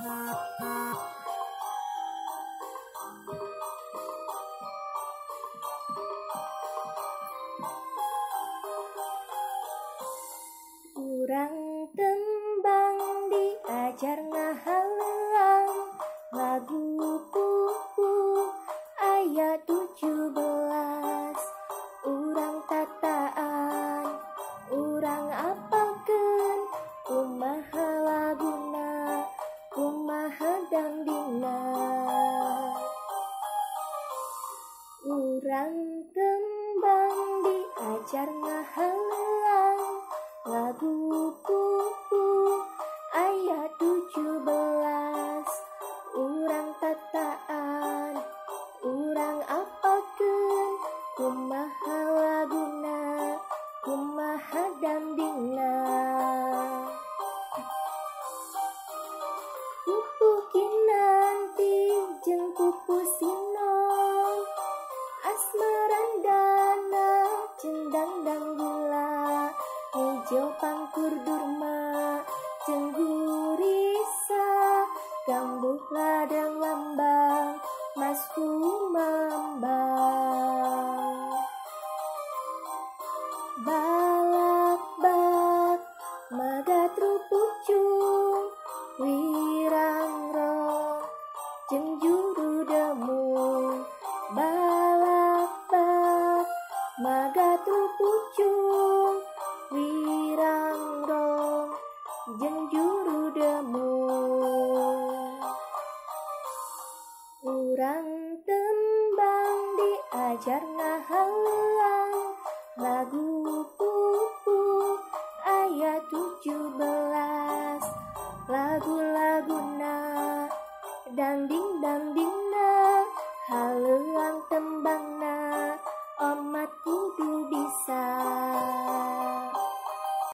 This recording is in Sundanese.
Urang tembang diajar ngahaleuang lagu pupu ayat 17. Urang tataan, urang apalkeun kumaha laguna, kumaha dangdingna. Urang tembang diajar ngahaleuang lagu pupu ayat 17. Urang tataan, urang apalkeun kumaha laguna, kumaha dangdingna. Pupu Kinanti jeung Pupu Sinong, Asmarandana jeung Dangdang Gula, Nijo Pangkur Durma jeung Gurisa, Gambuh Ladang Lambang Mas Kumambang. Balak-bak magatru pucung, Wirangro jeung juru demung. Balak-bak magatru pucung, Wirangro jeung juru demung. Urang tembang diajar ngahaleuang lagu pupu ayat 17. Lagu-laguna, dangding-dangdingna, haleuang tembangna, omat kudu bisa.